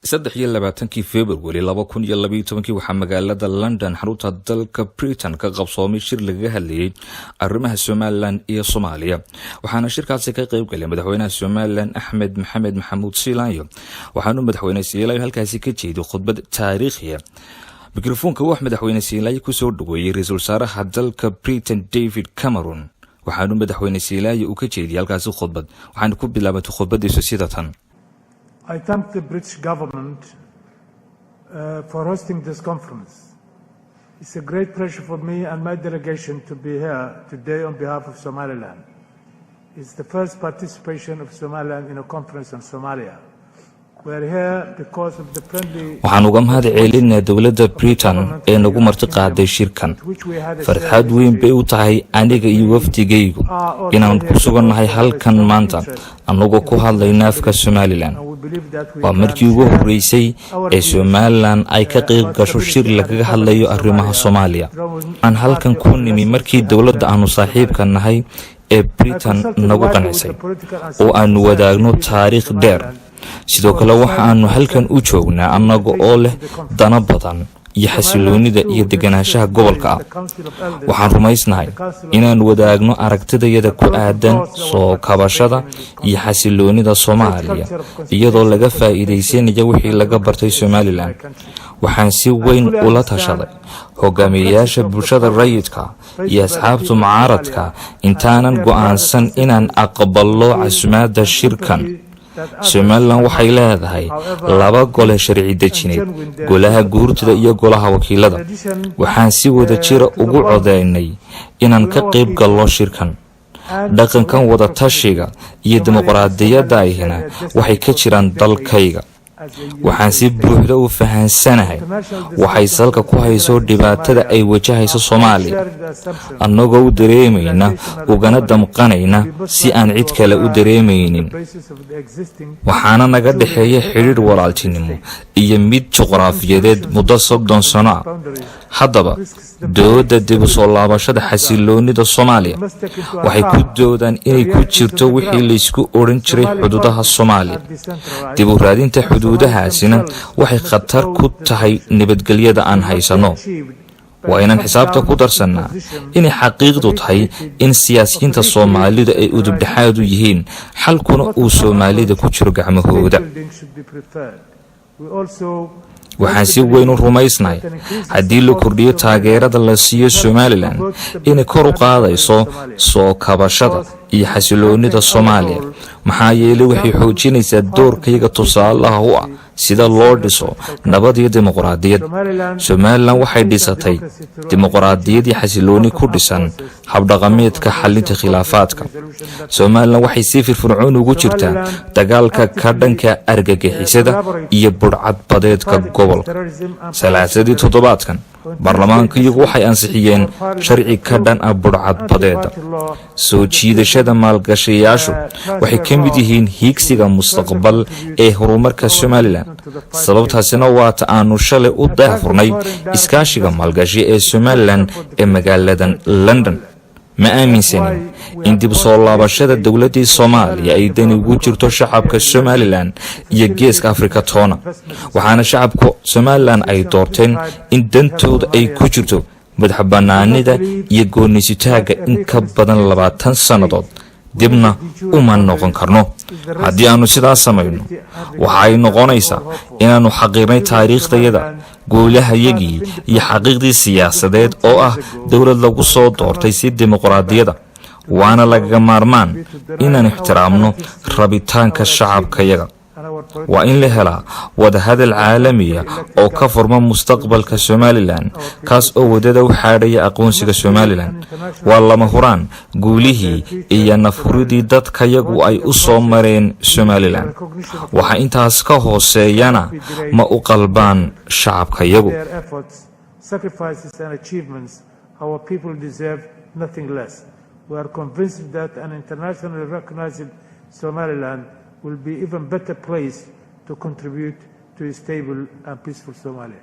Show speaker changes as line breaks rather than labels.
23-kii Februari 2012-kii waxaa magaalada London, xarunta dalka Britain, ka qabsoomay shir lagaga hadlayay arrimaha Somaliland iyo Soomaaliya. Waxaana shirkaasi ka qeyb galay madaxweynaha Somaliland, Axmed Maxamed Maxamuud Siilaanyo. Waxaanu madaxweyne Siilaanyo halkaasi ka jeeday khudbad taariikhiya. Mikrofoonka wax madaxweyne Siilaanyo kusoo dhaweeyey ra-iisul wasaaraha dalka Britain, David Cameron. Waxaanu madaxweyne Siilaanyo uu ka jeediyay halkaasi khudbad, waxaana ku bilaabatay khudbadiisu sida tan.
I thank the British government for hosting this conference. It's a great pleasure for me and my delegation to be here today on behalf of Somaliland. It's the first participation of Somaliland in a conference on Somalia. We are here because of the friendly
Waxaan uga mahad celinaa dowladda Britain ee nagu marti qaaday shirkan. Farxad weyn bay u tahay aniga iyo wafdigaygu inaan ku sugannahay halkan maanta, annagoo ku hadlayna afka Somaliland. Waa markii ugu horreysay ee Somaliland ay ka qayb gasho shir lagaga hadlayo arrimaha Soomaaliya. Aan halkan ku nimi markii dowladda aanu saaxiibka nahay ee Britain nagu qancisay oo aanu wadaagno taariikh dheer. Sidoo kale waxa aanu halkan u joognaa annaga oo leh dano badan iyo xasiloonida iyo deganaanshaha gobolka ah. Waxaan rumaysnahay inaan wadaagno aragtidayada ku aadan soo kabashada iyo xasiloonida Soomaaliya, iyadoo laga faa'iidaysanaya wixii laga bartay Somaliland. Waxaan si weyn ula tashaday hogaamiyeyaasha bulshada rayidka iyo asxaabta mucaaradka intaanan go'aansan inaan aqballo casumaadda shirkan. Somaliland waxay leedahay laba gole sharci dejineed, golaha guurtida iyo golaha wakiilada. Waxaan si wada jira ugu codeynay inaan ka qayb gallo shirkan. Dhaqankan wada tashiga iyo dimuqraadiyadda ahina waxay ka jiraan dalkayga. Waxaan si buuxda u fahansanahay waxay salka ku hayso dhibaatada ay wajahayso Soomaaliya, annagoo u dareemayna ugana damqanayna si aan cid kale u dareemaynin. Waxaana naga dhexeeya xidhiidh walaaltinimo iyo mid juqraafiyadeed muddo 30 sano ah. Haddaba, dooda dib u soo laabashada xasiloonida Soomaaliya waxay ku doodaan inay ku jirto wixii laysku odhan jiray xuduudaha Soomaaliya. Dib u raadinta xuduudahaasina waxay khatar ku tahay nabadgelyada aan haysanno. Waa inaan xisaabta ku darsannaa inay xaqiiqdu tahay in siyaasiyiinta Soomaalida ay udubdhexaad u yihiin, xalkuna uu Soomaalida ku jiro gacmahooda. Waxaan si weyn u rumaysnahay haddii la kordhiyo taageerada la siiyo Somaliland inay kor u qaadayso soo kabashada iyo xasiloonida Soomaaliya, maxaa yeelay waxay xoojinaysaa doorkayaga tusaalaha u ah sida loo dhiso nabad iyo dimuqraadiyad. Somaliland waxay dhisatay dimuqraadiyad iyo xasilooni ku dhisan habdhaqameedka xalinta khilaafaadka. Somaliland waxay si firfircoon ugu jirtaa dagaalka ka dhanka argagixisada iyo budhcadbadeedka gobolka. Salaasadii toddobaadkan baarlamaanka iyagu waxay ansixiyeen sharci ka dhan ah budhcadbadeeda. Soo jiidashada maalgashayaashu waxay ka mid yihiin hiigsiga mustaqbal ee horumarka Somaliland. Sababtaasina waata aanu shalay u daahfurnay iskaashiga maalgashi ee Somaliland ee magaaladan London. Ma aaminsanin in dib soo laabashada dowladdii Soomaaliya ay dani ugu jirto shacabka Somaliland iyo Geeska Afrika toona. Waxaana shacabka Somaliland ay doorteen in dantooda ay ku jirto madax bannaanida iyo goonnisitaagga in ka badan 20 sannadood. Dibna uma noqon karno. Haddii aanu sidaas samayno, waxa ay noqonaysaa inaannu xaqiirnay taariikhdayada, guulahayagii iyo xaqiiqdii siyaasadeed oo ah dowlad lagu soo doortay si dimuqraadiyada. Waana lagaga maarmaan inaan ixtiraamno rabitaanka shacabkayaga. Waa in la helaa wadahadal caalamiya oo ka furma mustaqbalka Somaliland, kaas oo wadada u xaadhaya aqoonsiga Somaliland. Waa lama huraan guulihii iyo nafhuridii dadkayagu ay u soo mareen Somaliland. Waxa intaas ka hooseeyana ma u qalbaan shacabkayagu.
Their efforts, sacrifices and achievements, our people deserve nothing less. We are convinced that an internationally recognized Somaliland will be even better placed to contribute to a stable and peaceful Somalia.